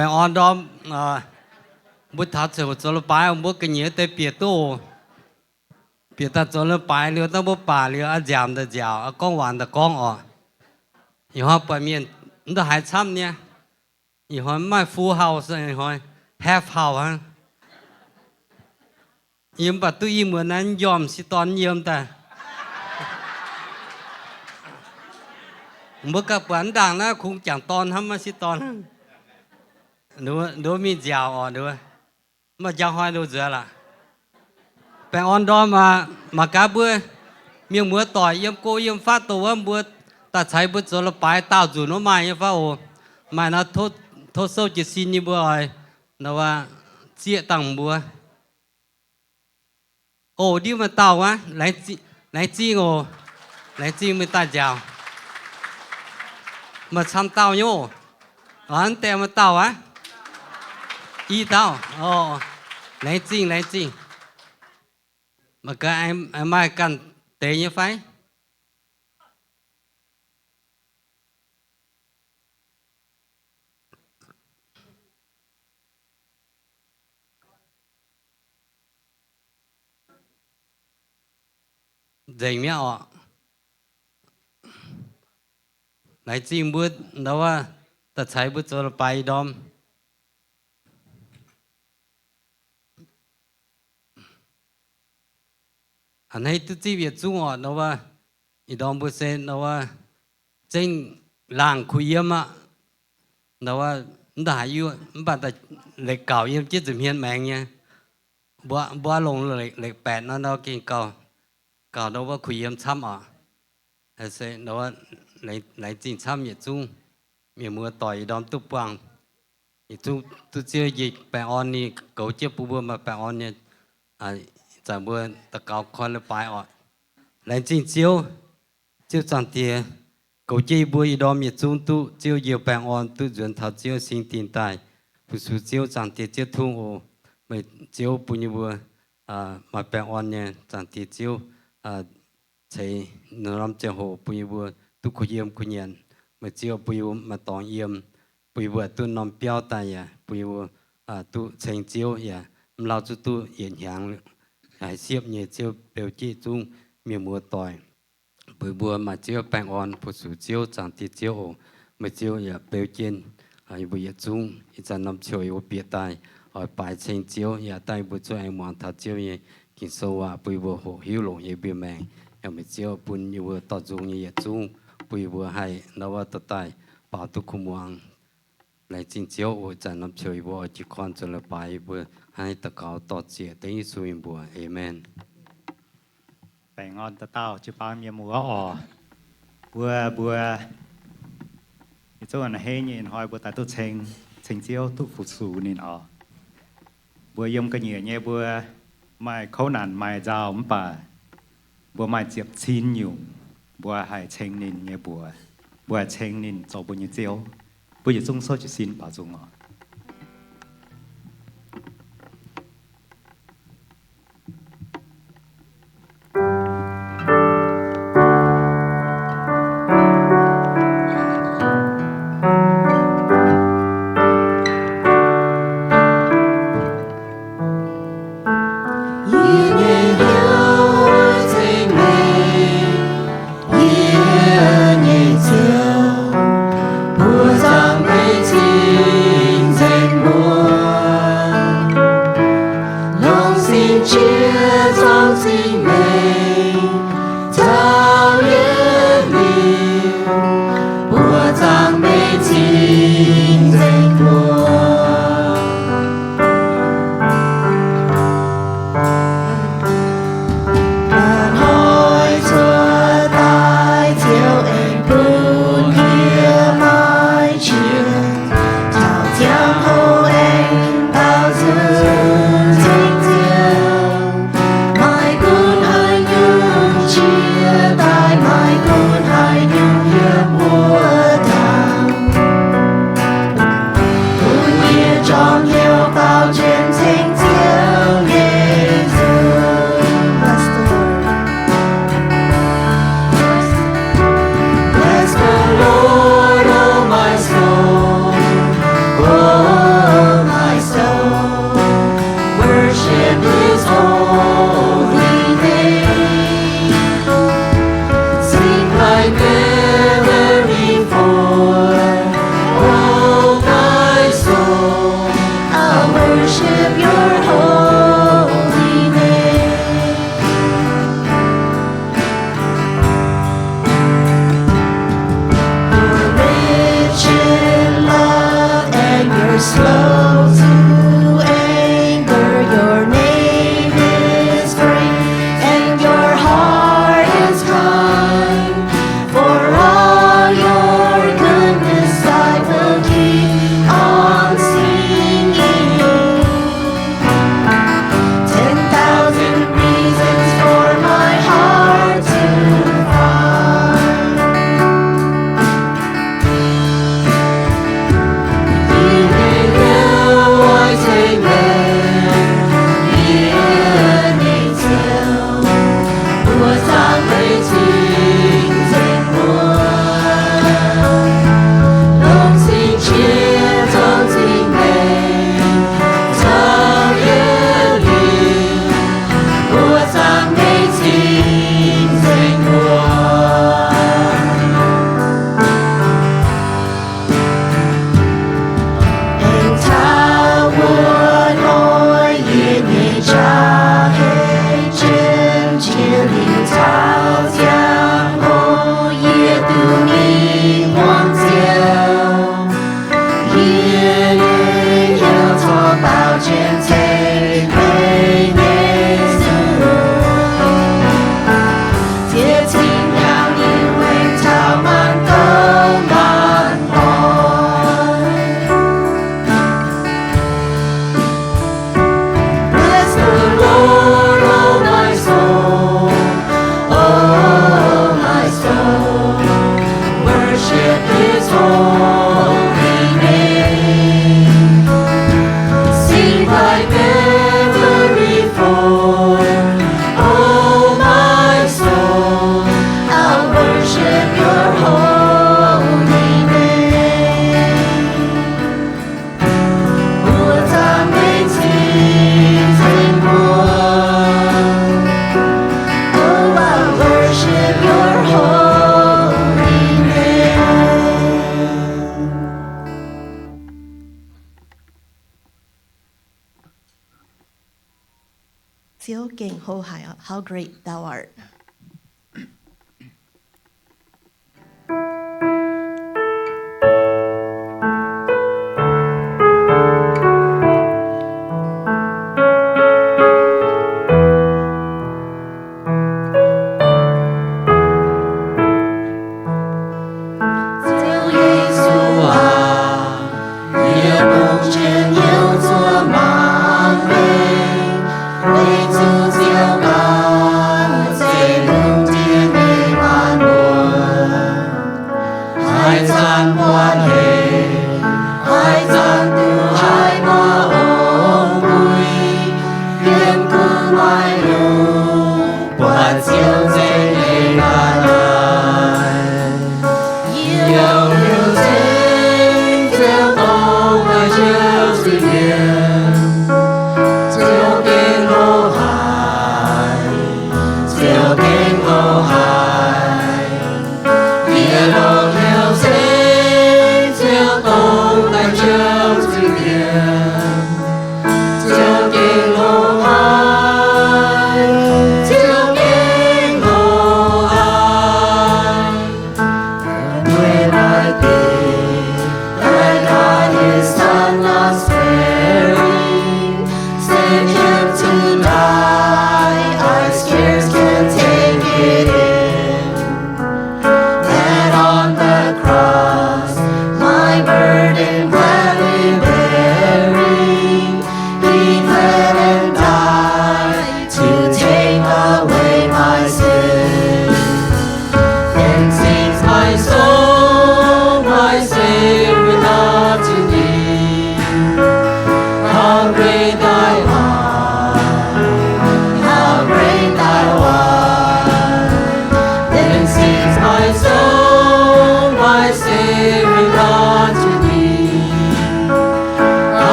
Baengh orn ndorm, mbuo taux ziouc zoux leiz-baaix, mbuo ga'nyiec deix bieqc duqv, bieqc daaih zoux leiz-baaix liuz, dangh mbuo baac liuz, a'nziaauc daaih nziaauc, gorngv waac daaih gorngv orqc. Ih hnoi buatc mienh mv daaih haaix camv nyei. Ih hnoi mv maaih full house, ih hnoi half house hnangv. Yiem mv baac duqv i muonz naaiv njormh sieqv dorn yiem daaih. Mbuo ganh buatc mv ndaangc naaiv kungx jangc dorn hnamv maiv sieqv dorn. Nduov mingh nziaauc orqc nduov. Maaih njang hnoi nduov nzuonx laaix. Baengh orn ndorm aqv, mangc gaax mbuo mienh muoz doic yiem go yiem fatv dongh wuov mbuo daaih caux mbuo zoux leiz-baaix daauh nzunc wuov maaih nyei fai oc. Maaih nor tov souv jiez sin nyei mbuo oix nor zieqv dangh mbuo. Oc, ndiev maaih dauh aqv, laengz zingh oc. Laengz zingh meih daaih nziaauc. Maaih camv dauh nyei oc. Aa, mv deix maaih dauh aqv. I dauh. Laengz zingh, laengz zingh. Maaih ganh, maaih ganh deix nyei fai? Nzengc mi'aqv orqc. Laengz zingh mbuo ndau wuov daaih caux mbuo zoux leiz-baaix ih ndorm. A'hneiv duqv zipv yietc zungv orqc, ndau wuov ih ndorm mbuo se ndau wuov zengv laangh kuh yiem aqv. Ndau wuov mv daaih haaix, mv baac daaih lekc gauc yiem jienv nza'hmien maengx nyei. Mbuo, mbuo longc lekc baeqc nor ndau gengh gauh, gauh ndau wuov kuh yiem camv oc. Se ndau wuov laengz zingh camv yietc zungv mienh muoz doic ih ndorm duqv buangh, yietc zungv duqv Ziouv nyei baengh orn ninh goux jienv bun mbuo maaih baengh orn nyei. Ih zanc mbuo daux gaux koi leiz-baaix oc. Laengz zingh Ziouv, Ziouv Zaangc Diex, goux jienv yie mbuo ih ndorm yietc zungv duqv Ziouv nyei baengh orn, duqv nzuonx taux Ziouv singx dinc daaih fu-sux Ziouv Zaangc Diex Ziouv Tin-Hungh oc. Meih Ziouv bun yie mbuo maaih baengh orn nyei. Zaangc Diex Ziouv, ceix norm ziangh hoc bun yie mbuo duqv kuh yiem kuh nyanc. Meih Ziouv bun yie mbuo maaih dorngx yiem, bun yie mbuo duqv norm biauv daaih yaac bun yie mbuo duqv ceng Ziouv yaac mv lauh zuqc duqv yietc hnyangx haiz siepv nyei. Ziouv beu jienv zungv mienh muoz doic, bun yie mbuo maaih Ziouv baengh orn fu-sux Ziouv Zaangc Diex Ziouv oc. Meih Ziouv yaac beu jienv yie mbuo yietc zungv. Ih zanc norm ziouc yie mbuo bieqc daaih oix baaix ceng Ziouv yaac daaih yie mbuo zuqc aengx muangx taux Ziouv nyei Ging-Sou waac bun yie mbuo hoqc hiuv longc yie mbuo maengc. Yaac meih Ziouv bun yie mbuo dorh nzung nyei yietc zungv, bun yie mbuo haih nor wuov dorh daaih baaux duqv kuh muangx. Laengz zingh Ziouv oc. Ih zanc norm ziouc yie mbuo oix jiez gorn zoux leiz-baaix, yie mbuo hnangv naaiv daux gaux dorh zieqc dengv Yesu nyei mbuox. Aamen. Baengh orn dauh dauh jiu-baang mienh muoz oc. Mbuo, mbuo yietc zungv a'hneiv nyei hnoi mbuo daaih duqv ceng, ceng Ziouv duqv fu-sux ninh oc. Mbuo yiem ga'nyiec nyei mbuo maaih kouv naanc maaih nzauh mv baac mbuo maaih ziepc cin nyungc, mbuo haih ceng ninh nyei mbuox, mbuo haih ceng ninh zoux mbuo nyei Ziouv. Mbuo yietc zungv souv jiez sin baaux nzung oc. Yie nyei Ziouv, mbuo zaangc Meih cing Slow to anger, your name is great, and your heart is kind. For all your goodness, I will keep on singing. Ten thousand reasons for my heart to find. Aengx taux wuov noic yie nyei jaa-hetv jienv, jiex liuz taux ziangh hoc yie duqv mingh muangx Ziouv. Yie nyei hnyouv corc baaux jienv ceix meih nyei zunh. Ziex cing hnyangx liuz, aengx taux maanc gouv maanc doic. Bless the Lord, O my soul. O my soul, worship his holy name. Sing like never before, O my soul, I'll worship your holy name. 我赞美你，我，Oh, I worship your holy name. Ziouv gengh hlo haic oc. How great thou art. Ziouv Yesu aac, yie bungx jienv hnyouv zuov mangc meih, weic zuqc Ziouv ganh zeiz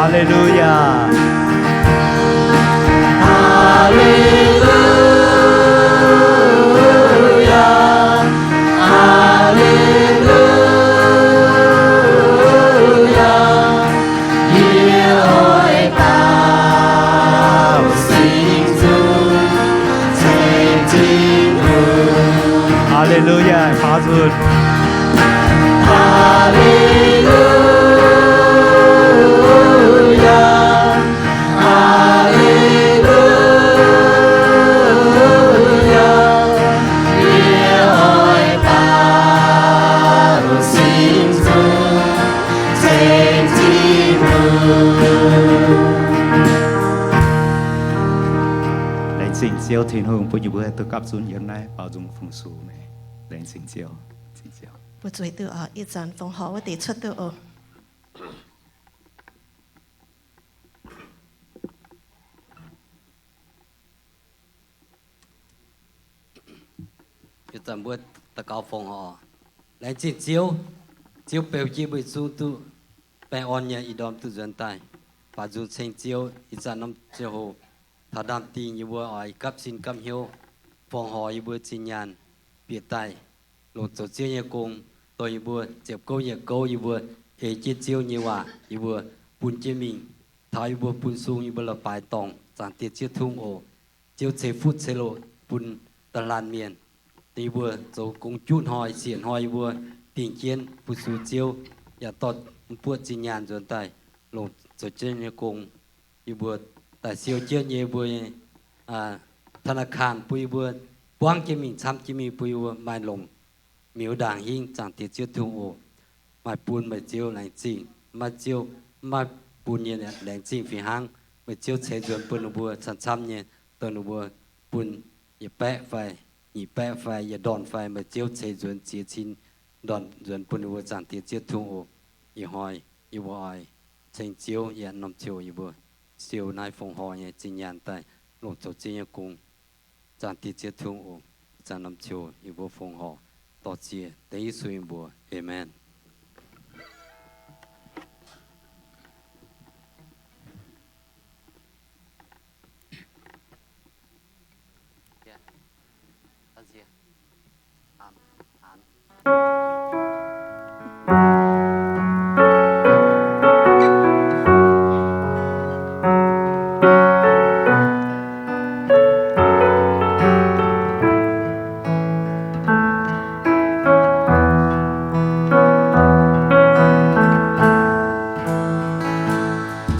Aa^le^lu^yaa. Aa^le^lu^yaa. Laengz zingh Ziouv Tin-Hungh bun yie mbuo duqv gapv zunv yiem naaiv baaux nzung fungx sux naaic. Laengz zingh Ziouv. Zingh Ziouv. Mbuo zueiz duqv oc, ih zanc fongc horc wuov deix cuotv duqv oc. Ih zanc mbuo daux gaux fongc horc. Laengz zingh Ziouv. Ziouv beu jienv mbuo yietc zungv duqv baengh orn nyei ih ndorm duqv nzuonx daaih. Baaux nzung ceng Ziouv ih zanc norm ziangh hoc taux ndaamv-dingh yie mbuo oix gapv sin gapv hnyouv, fongc horc yie mbuo zinh nyaanh bieqc daaih longc zoux Ziouv nyei gong, dongh yie mbuo ziepc gouv nyei gouv, yie mbuo ei jienv Ziouv nyei waac, yie mbuo bun jienv mingh. Taux yie mbuo bun sung yie mbuo la'baaix dorngc, Zaangc Diex Ziouv Tin-Hungh oc. Ziouv ceix fuqv ceix loc bun da'hlan mienh. Yie mbuo zoux gong juqv hnoi, siec hnoi yie mbuo dingh jienv fu-sux Ziouv, yaac dorh mbuo zinh nyaanh nzuonx daaih longc zoux Ziouv nyei gong. Yie mbuo daaih siou jienv nyei mbuo nyei ธนาคาร bun yie mbuo buangv jienv mingh, camv jienv mingh bun yie mbuo maaih longc miuz ndaangc hingv. Zaangc Diex Ziouv Tin-Hungh oc, maaih bun meih Ziouv laengz zingh, maaih Ziouv maaih bun nyei laengz zingh fih hnangv. Meih Ziouv ceix nzuonx bun ninh mbuo camv-camv nyei Dongh ninh mbuo bun yietc baeqv fai nyic baeqv fai yietc ndorn fai, meih Ziouv ceix nzuonx ziex cin ndorn nzuonx bun ninh mbuo. Zaangc Diex Ziouv Tin-Hungh oc, ih hnoi yie mbuo oix ceng Ziouv yiem norm ziouc yie mbuo siou naaiv fongc horc nyei zinh nyaanh daaih longc zoux Ziouv nyei gong. Zaangc Diex Ziouv Tin-Hungh oc, zaangc norm ziouc yie mbuo fongc horc dor-ziec dengv Yesu nyei mbuox. Aamen.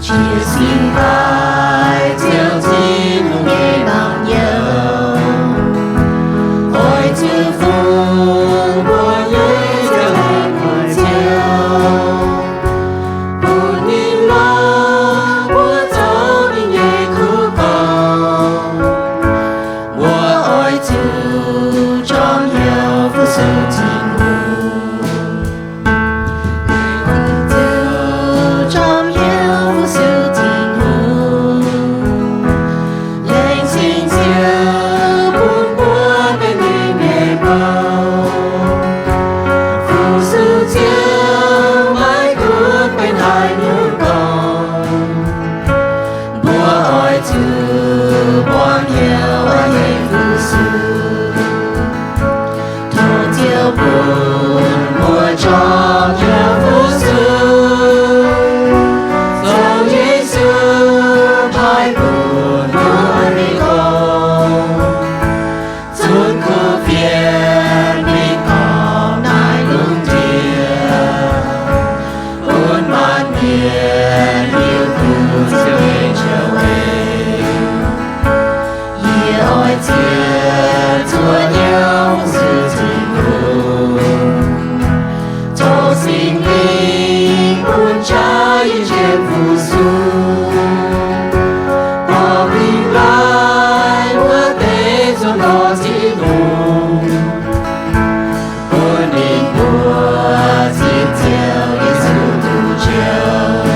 Jiez sin daaih Ziouv Tin-Hungh nyei naamh nyouz, oix zuqc fungx mbuo nyei ziangh maengc oix Ziouv, bun ninh longc mbuo zoux ninh nyei kuv dorngh. Mbuo oix zuqc jorm hnyouv fu-sux Tin-Hungh. Zuqc jorm hnyouv fu-sux Tin-Hungh. Laengz zingh Ziouv bun mbuo benx ninh nyei bou. Fu-sux Ziouv maiv gunv benx haaix nyungc dorngh, mbuo oix zuqc buangh hnyouv a'hneiv fu-sux. Tov Ziouv bun mbuo jorm hnyouv fu-sux, zoux Yesu paaiv bun mbuo nyei gong, zunc kuv fienx mingh taux naaiv lungh ndiev, bun maanc mienh hiuv duqv Ziouv nyei joux en. Yie oix ziec zuoqv hnyouv fu-sux Tin-Hungh, tov Singx Lingh bun jaav yie jienv fu-sux, dorh mingh laaih wuov deix zuoqv lorz Tin-Hungh, bun ninh mbuo zipv Ziouv Yesu duqv njoux.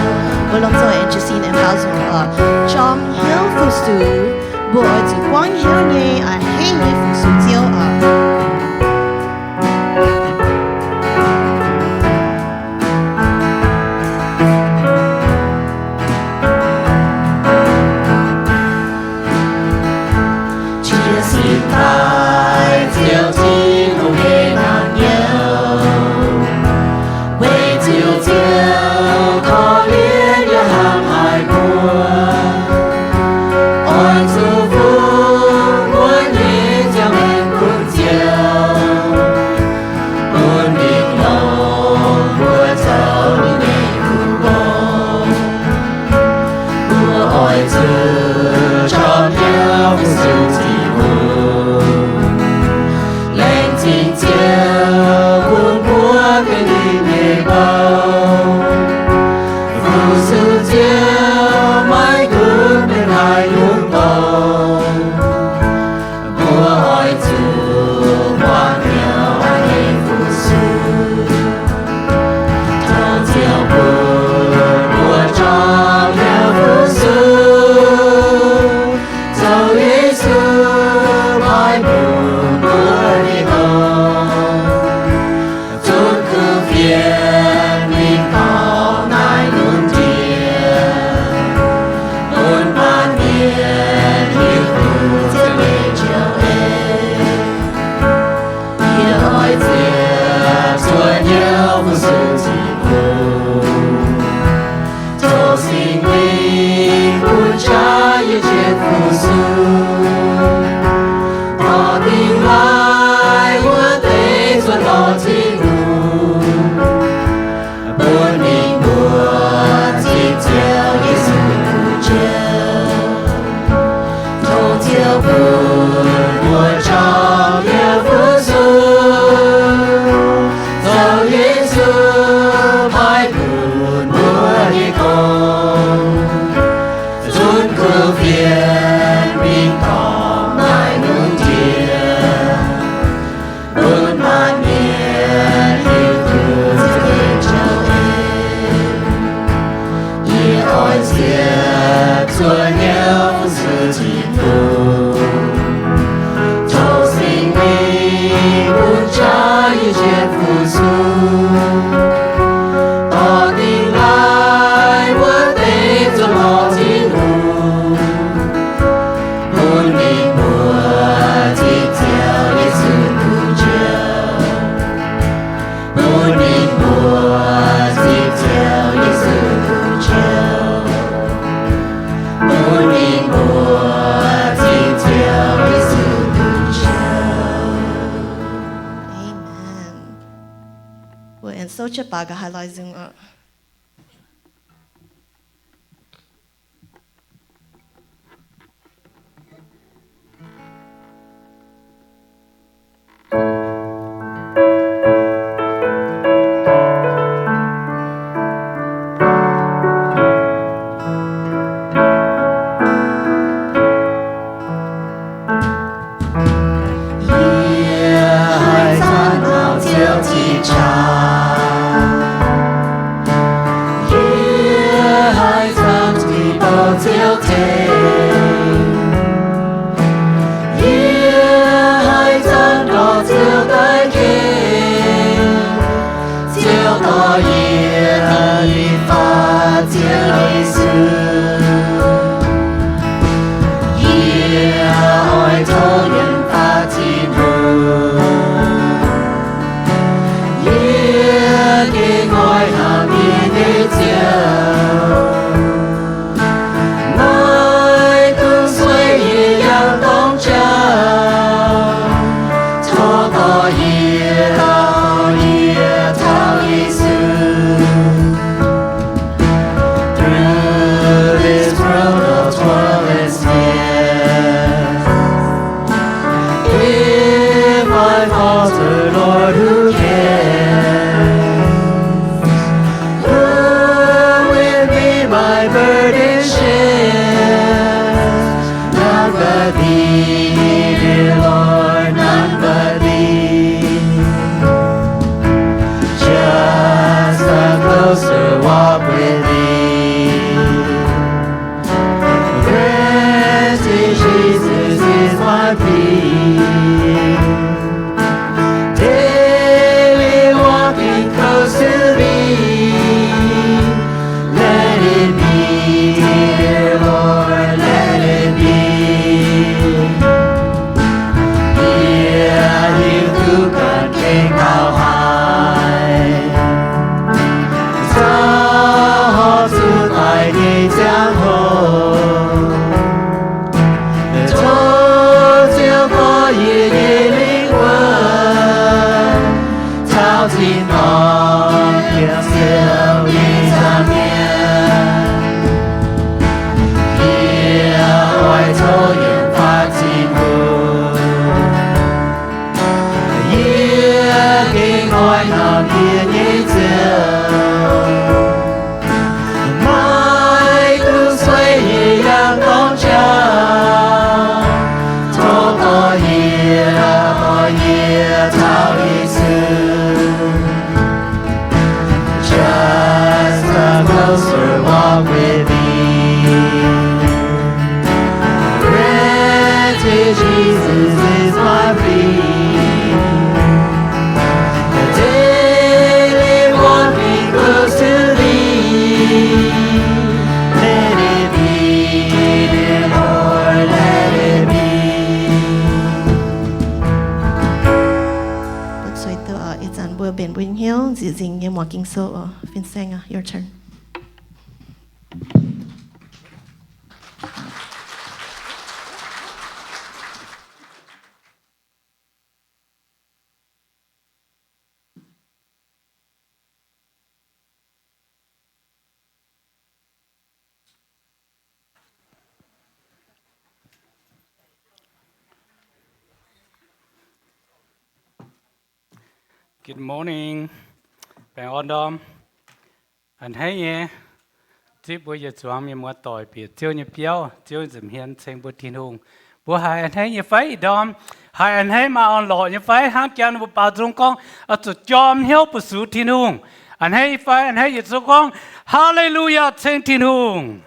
Mbuo lomh nzoih aengx jiez sin aengx baaux nzung oc. Jorm hnyouv fu-sux, mbuo oix zuqc buangv hnyouv nyei a'hneiv nyei fu-sux Ziouv oc. Jiez sin daaih Ziouv Tin-Hungh nyei naamh nyouz, weic Ziouv Ziouv korv-lienh yaac hnamv haic mbuo, oix zuqc fungx mbuo nyei ziangh maengc bun Ziouv, bun ninh longc mbuo zoux ninh nyei kuv dorngh. Mbuo oix zuqc jorm hnyouv fu-sux Tin-Hungh, laengz zingh Ziouv bun mbuo benx ninh nyei bou. Fu-sux Ziouv maiv gunv benx haaix nyungc dorngh, mbuo oix zuqc buangh hnyouv a'hneiv fu-sux. Tov Ziouv bun mbuo jorm hnyouv fu-sux, zoux Yesu paaiv bun mbuo nyei dorngh, zunc kuv fienx mingh taux naaiv lungh ndiev, bun maanc mienh hiuv duqv Ziouv nyei joux en. Yie oix ziec zuoqv hnyouv fu-sux Tin-Hungh. Tov Singx Lingh bun jaav yie jienv fu-sux, dorh dingh laaih wuov deix zuoqv lorz Tin-Hungh, bun ninh mbuo zipv Ziouv Yesu duqv njoux. Tov Ziouv bun mbuo jorm hnyouv fu-sux, zoux Yesu paaiv bun mbuo nyei dorngh, zunc kuv fienx mingh taux Jienv baac nqa'haav lorz nzung oc. Yie haih zanc nor ziouc ziqc qaqv. Yie haih zanc ziqc douh ziouc tengx. Yie haih zanc dorh ziouc daaih kengx. Ziouc dorh yie lingh faatv ziex Yesu. Yie oix tov lingh faatv Tin-Hungh. Yie gengh oix hnamv yie nyei Ziouv. Maiv dungx sueih yie yangh dorng jauv. Tov dorh yie, dorh yie taux Yesu. Through this road of toil and sin, if I falter, Lord, who cares? Who will be my burden share? None but thee, dear Lord, none but thee. Just a closer walk with thee. Granting Jesus is my plea. Daily walking close to thee. Let it be, dear Lord, let it be. Yie hiuv duqv ganh gengh taux haaix, zaux horpc zuqc daaih nyei ziangh hoc. Tov Ziouv gorx yie nyei lingh wuonh, taux tin-dorngh yiem Ziouv nyei nza'hmien. Yie oix tov yiem faatv Tin-Hungh. Yie gengh oix hnamv yie nyei Ziouv. Maiv dungx sueih yie yangh dorng jauv. Tov dorh yie, dorh yie taux Yesu. Just a closer walk with thee. Granting Jesus is my plea. A daily walking close to thee. Let it be, dear Lord, let it be. Mbuo zueiz duqv oc. Ih zanc mbuo mbenc mbuo nyei hnyouv nzieqc nzingc nyei muangx Ging-Sou oc. Fin-Saeng, your turn. Good morning. Baengh orn ndorm. A'hneiv nyei, zipv mbuo yietc zuangx mienh muoz-doic bieqc Ziouv nyei biauv, Ziouv nza'hmien ceng mbuo Tin-Hungh. Mbuo haiz a'hneiv nyei fai? Ih ndorm haiz a'hneiv maaih orn-lorqc nyei fai? Hnangv jangx mbuo baaux nzung gorngv, oix zuqc jorm hnyouv bu sux Tin-Hungh. A'hneiv nyei fai? A'hneiv yietc zungv gorngv, Haa^le^lu^yaa, ceng Tin-Hungh.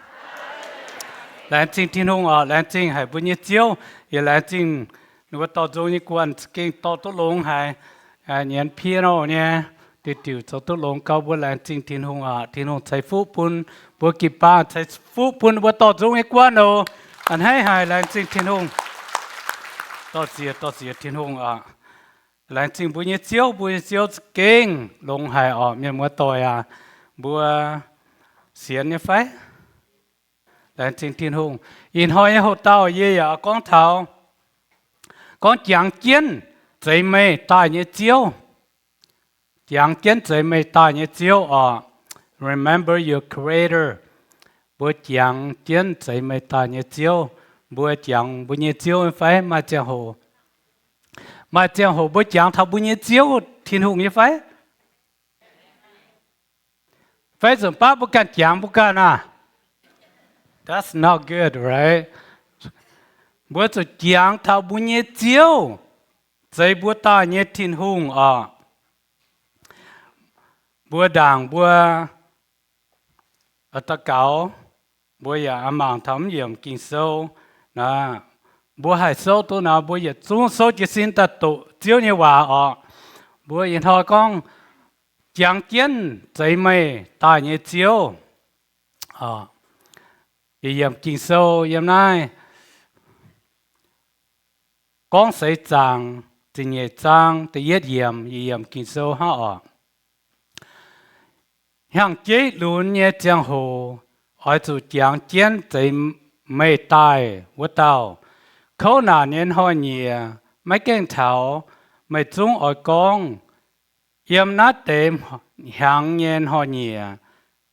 Laengz zingh Tin-Hungh oc. Laengz zingh haic mbuo nyei Ziouv. Yie laengz zingh ninh mbuo dorh nzung nyei guanh za'gengh dorh duqv longx haic. Nyienx piano nyei, diuc diuc zoux duqv longx gauh. Mbuo laengz zingh Tin-Hungh oc. Tin-Hungh ceix fuqv bun mbuo, gin bang ceix fuqv bun mbuo dorh nzung nyei guanh oc. A'hneiv haic, laengz zingh Tin-Hungh. Dorh ziex, dorh ziex Tin-Hungh oc. Laengz zingh mbuo nyei Ziouv. Mbuo nyei Ziouv za'gengh longx haic oc, mienh muoz-doic aac. Mbuo sienx nyei fai? Laengz zingh Tin-Hungh. Ih hnoi nyei hoc-dauh yie yaac gorngv taux, gorngv jangx jienv zeix meih daaih nyei Ziouv. jangx jienv zeix meih daaih nyei Ziouv oc. Remember your Creator. Mbuo jangx jienv zeix meih daaih nyei Ziouv. Mbuo jangx mbuo nyei Ziouv nyei fai? Maaih ziangh hoc, maaih ziangh hoc mbuo jangx taux mbuo nyei Ziouv Tin-Hungh nyei fai? Fai nzunc baav mbuo ganh jangx mbuo ganh aac? That's not good, right? Mbuo zuqc jangx taux mbuo nyei Ziouv, zeix mbuo daaih nyei Tin-Hungh oc. Mbuo ndaangc mbuo daux gaux, mbuo yaac mangc taux mv yiemc Ging-Sou. Mbuo haih souv duqv nor, mbuo yietc zungv souv jiez sin daaih doqc Ziouv nyei waac oc. Mbuo ih hnoi gorngv, jangx jienv zeix meih daaih nyei Ziouv. Yie yiemc Ging-Sou yiem naaiv Gorngv Seix Zaangc ziepc nyeic zaang da'yietv yiemc, yie yiemc Ging-Sou hnangv oc. Hnyangx-jeiv lunx nyei ziangh hoc oix zuqc jangx jienv zeix meih daaih wuov dauh. Kouv naanc nyei hnoi-nyieqc maiv gaengh taux, meih zungv oix gorngv, yiem naaiv deix hnyangx nyei hnoi-nyieqc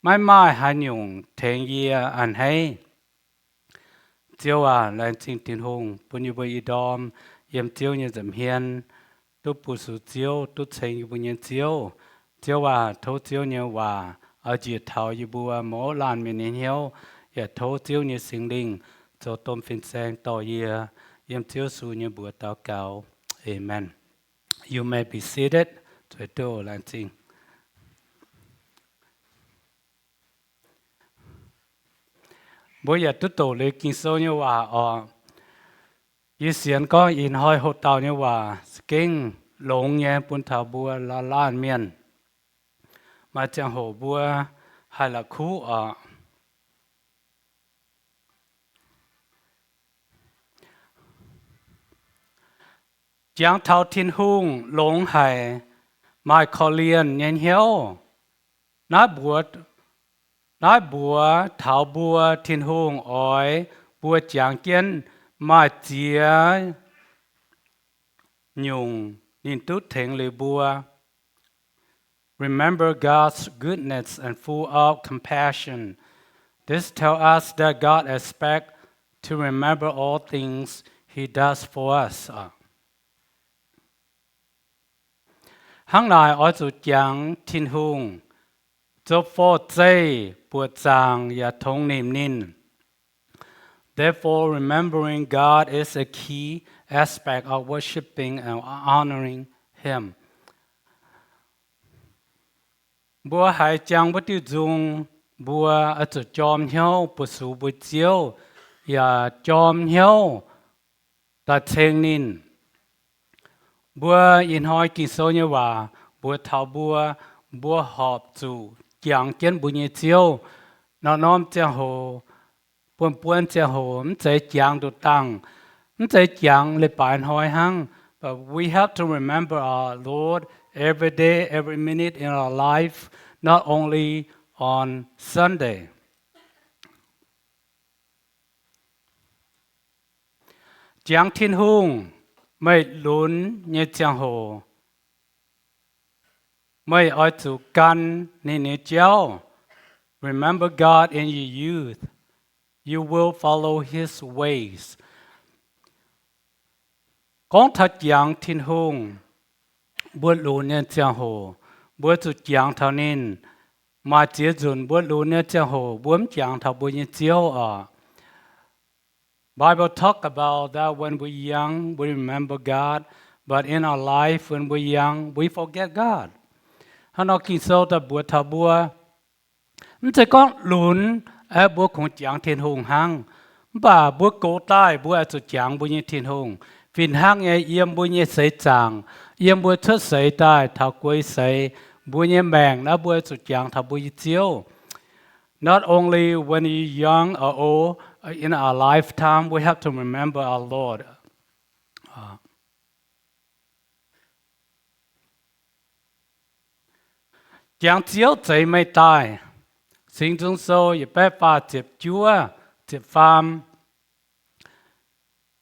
maiv maaih haaix nyungc tengx yie a'hneiv. Ziouv aac, laengz zingh Tin-Hungh bun yie mbuo ih ndorm yiem Ziouv nyei nza'hmien duqv bun sux Ziouv, duqv ceng yie mbuo nyei Ziouv. Ziouv aac, tov Ziouv nyei waac oix njiec taux yie mbuo mouz laanh mienh nyei hnyouv, yaac tov Ziouv nyei Singx Lingh zoux domh fin-saeng dorh yie. Yiem Ziouv Yesu nyei mbuox daux gaux, aamen. You may be seated. Zueiz duqv laengz zingh. Mbuo yaac duqv doqc liuz Ging-Sou nyei waac oc. Yie sienx gorngv ih hnoi hoc dauh nyei waac za'gengh longx nyei bun taux mbuo laanh mienh. Maaih ziangh hoc mbuo haih la'kuqv oc. Jangx taux Tin-Hungh longx haic, maaih korv-lienh nyei hnyouv. Naaiv mbuox, naaiv mbuox taux mbuo Tin-Hungh oix mbuo jangx jienv maaih ziex nyungc ninh duqv tengx liuz mbuo. Remember God's goodness and full of compassion. This tells us that God expects to remember all things he does for us. Hnangv naaic oix zuqc jangx Tin-Hungh zoux forv-zeih, buoqc zaangc yaac tongx nimc ninh. Therefore, remembering God is a key aspect of worshiping and honoring Him. Mbuo haiz jangx mbuo diuh nzung, mbuo oix zuqc jorm hnyouv buoz-sux mbuo Ziouv, yaac jorm hnyouv daaih ceng ninh. Mbuo ih hnoi Ging-Sou nyei waac mbuox taux mbuo, mbuo horpc zuqc jangx jienv mbuo nyei Ziouv. Norm-norm ziangh hoc, buonv-buonv ziangh hoc, mv zeiz jangx nduqc dangh, mv zeiz jangx leiz-baaix hnoi hnangv. But we have to remember our Lord every day, every minute in our life, not only on Sunday. Jangx Tin-Hungh, meih lunx nyei ziangh hoc, meih oix zuqc gan ninh nyei jauv. Remember God in your youth. You will follow His ways. Gorngv taux jangx Tin-Hungh, mbuo lunx nyei ziangh hoc, mbuo zuqc jangx taux ninh. Maaih ziex nzunc mbuo lunx nyei ziangh hoc mbuo mv jangx taux mbuo nyei Ziouv oc. Bible talk about that when we young, we remember God, but in our life, when we young, we forget God. Hnangv nor Ging-Sou daaih mbuox taux mbuo, mv zeiz gorngv lunx aeqv, mbuo kungx jangx Tin-Hungh hnangv. Mv baac mbuo gox daaih mbuo oix zuqc jangx mbuo nyei Tin-Hungh. Fih hnangv nyei, yiem mbuo nyei seix zaangc, yiem mbuo cuotv seix daaih taux guei seix, mbuo nyei maengc naaiv mbuo oix zuqc jangx taux mbuo nyei Ziouv. Not only when you young or old, in our lifetime, we have to remember our Lord. Jangx Ziouv zeix meih daaih. Singx Nzung Sou yietc baeqv faah ziepc juov, ziepc faam.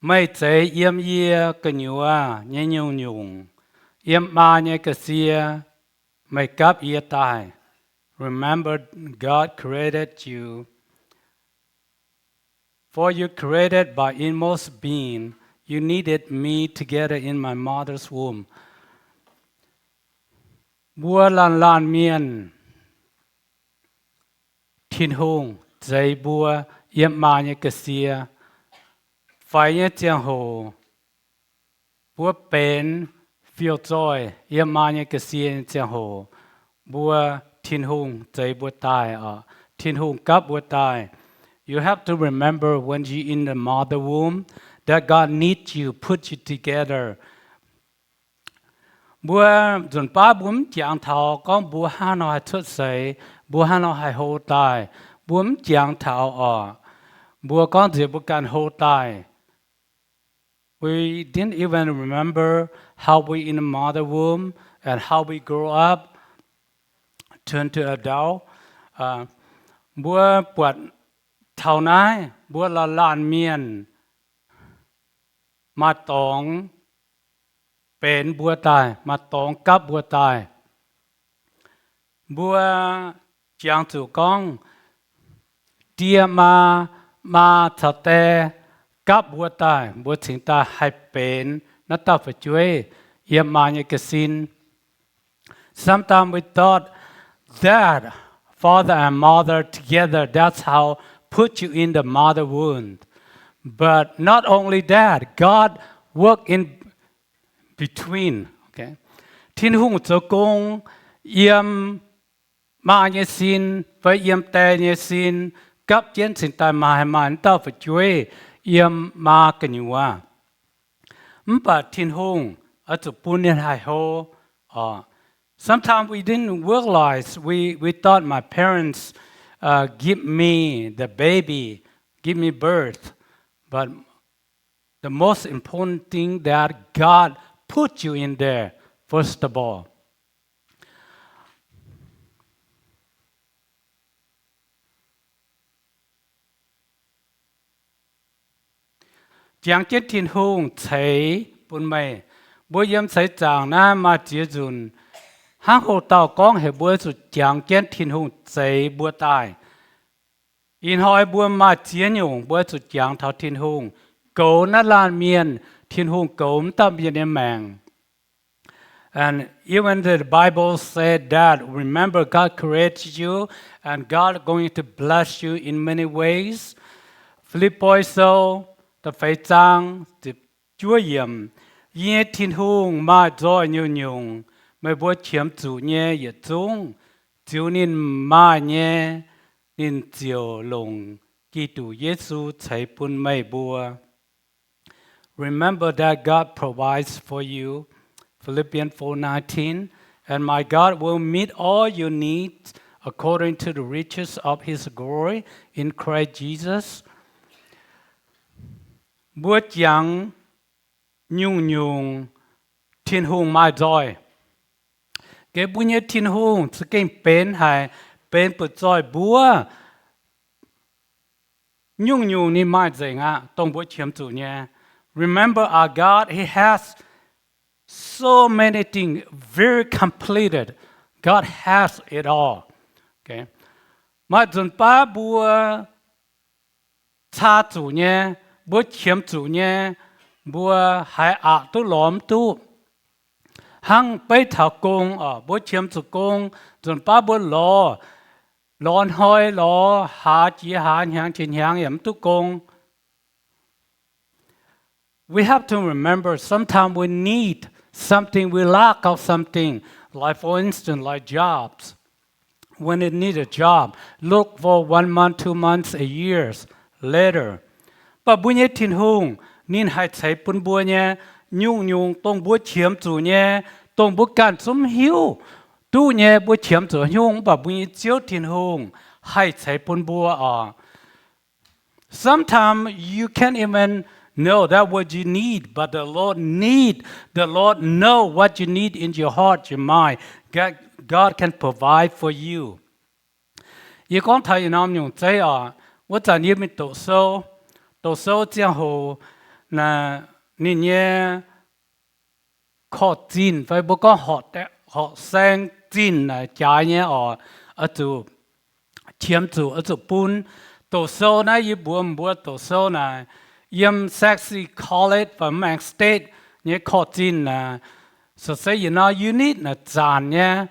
Meih zeix yiem yie gu'nyuoz nyei nyungc-nyungc, yiem maa nyei ga'sie meih gapv yie daaih. Remember, God created you. For you created by inmost being, you needed me together in my mother's womb. Mbuo laanh laanh mienh, Tin-Hungh zeix mbuo yiem maa nyei ga'sie. Faix nyei ziangh hoc, mbuo benx fiouv-zoih yiem maa nyei ga'sie nyei ziangh hoc, mbuo, Tin-Hungh zeix mbuo daaih oc. Tin-Hungh gapv mbuo daaih. You have to remember when you in the mother womb that God need you, put you together. Mbuo nzunc baav mbuo mv jangx taux gorngv mbuo hnangv nor haih cuotv seix, mbuo hnangv nor haih hlo daaih. Mbuo mv jangx taux oc. Mbuo gorngv nziex mbuo ganh hlo daaih. We didn't even remember how we in the mother womb and how we grow up, turn to adult. Mbuo buatc taux naaiv mbuo laanh laanh mienh maaih dorngx benx mbuo daaih, maaih dorngx gapv mbuo daaih. Mbuo jangx zuqc gorngv die maa, maa caux die gapv mbuo daaih, mbuo cingx daaih haih benx naaiv dauh fu'jueiv yiem maa nyei ga'sin. Sometimes we thought that father and mother together, that's how put you in the mother womb. But not only that, God work in between. Tin-Hungh zoux gong yiem maa nyei sin fai yiem die nyei sin, gapv jienv cingx daaih maaih, maaih naaiv dauh fu'jueiv yiem maa gu'nyuoz. Mv baac Tin-Hungh oix zuqc bun ninh haih hlo. Sometimes we didn't realize, we, we thought my parents give me the baby, give me birth, but the most important thing that God put you in there, first of all. Jangx jienv Tin-Hungh ceix bun meih. Mbuo yiem seix zaangc naaiv maaih ziex nzunc, hnangv hoc dauh gorngv heuc mbuo zuqc jangx jienv Tin-Hungh zeix mbuo daaih. Ih hnoi mbuo maaih ziex nyungc mbuo zuqc jangx taux Tin-Hungh. Goux naaiv laanh mienh, Tin-Hungh goux mv dauh mienh nyei maengc. And even the Bible said that, remember, God created you, and God going to bless you in many ways. Fi^lipv^poi Sou da'feix zaang ziepc juov yiemc, Yie nyei Tin-Hungh maaih nzoih nyungc-nyungc, meih mbuo qiemx zuqc nyei yietc zungv, ziux ninh maaih nyei, ninh ziouc longc Giduc Yesu ceix bun meih mbuo. Remember that God provides for you, Philippians four nineteen, and my God will meet all your needs according to the riches of his glory in Christ Jesus. Mbuo jangx nyungc-nyungc Tin-Hungh maaih nzoih. Geh mbuo nyei Tin-Hungh za'gengh benx haic, benx butv-zoih mbuo. Nyungc-nyungc ninh maaih nzengc aqv, dongh mbuo qiemx zuqc nyei. Remember, our God, he has so many things, very completed. God has it all. Maaih nzunc baav mbuo caa zuqc nyei, mbuo qiemx zuqc nyei, mbuo haiz aqc duqv lorz mv duqv. Hnangv beiv taux gong oc, mbuo qiemx zuqc gong, nzunc baav mbuo lorz, lorz hnoi lorz, haaz jiex haaz, hnyangx jiex hnyangx yaac mv duqv gong. We have to remember, sometimes we need something, we lack of something, like for instance, like jobs. When you need a job, look for one month, two months, a year later. Mv baac mbuo nyei Tin-Hungh ninh haih ceix bun mbuo nyei nyungc-nyungc dongh mbuo qiemx zuqc nyei, dongh mbuo ganh zungv hiuv duqv nyei, mbuo qiemx zuqc nyungc, mv baac mbuo nyei Ziouv Tin-Hungh haih ceix bun mbuo oc. Sometimes you can't even know that what you need, but the Lord need, the Lord know what you need in your heart, your mind. God, God can provide for you. Yie gorngv taux yietc norm nyungc zeiv oc, wuov zanc yie mingh doqc sou, doqc sou ziangh hoc, ninh nyei korv-zinh fai mbuo gorngv horqc saeng zinh naaic jaaix nyei oc, oix zuqc qiemx zuqc, oix zuqc bun. Doqc sou naaiv yie mbuox mbuo, doqc sou naaic yiem Saxe College fai Maine State nyei korv-zinh naaic, se yietc norm unit naaic zanc nyei,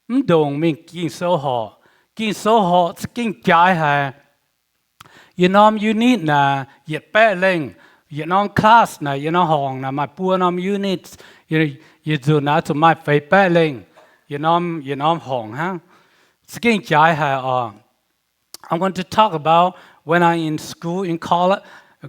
mv ndongc mingh Ging-Sou horqc. Ging-Sou horqc za'gengh jaaix haic. Yietc norm unit naaic yietc baeqv lengh. Yietc norm class naaic, yietc norm horngc naaic maaih buo norm units. Yietc nzunc naaic zuqc maaih feix baeqv lengh. Yietc norm, yietc norm horngc hnangv. Za'gengh jaaix haic oc. I want to talk about when I in school, in college,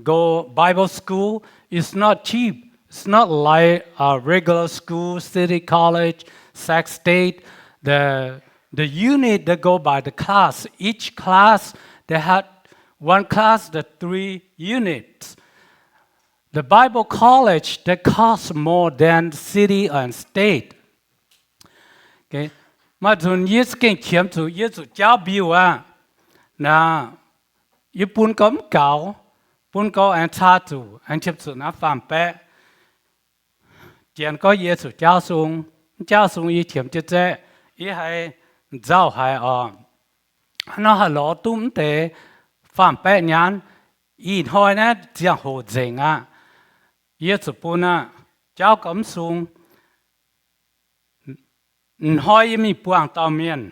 go Bible school. It's not cheap. It's not like a regular school, City College, Sac State. The the unit that go by the class. Each class, they had one class, the three units. The Bible college, they cost more than city and state. Maaih nzunc yie za'gengh qiemx zuqc yie zuqc jaauv mbiuh aqv. Naaic, yie bun gau mv gaux, bun gau aengx caa zuqc, aengx qiemx zuqc naaiv faam baeqv. Janx gorngv yie zuqc jaauv sung, mv jaauv sung yie qiemx jienv zaeqv, yie haiz nzauh haic oc. Hnangv nor haih lorz duqv mv deix faam baeqv nyaanv. Ih hnoi naaiv ziangh hoc nzengc aqv. Yie zuqc bun aqv, jaauv gau mv sung. Ih hnoi yie mingh buangh dauh mienh,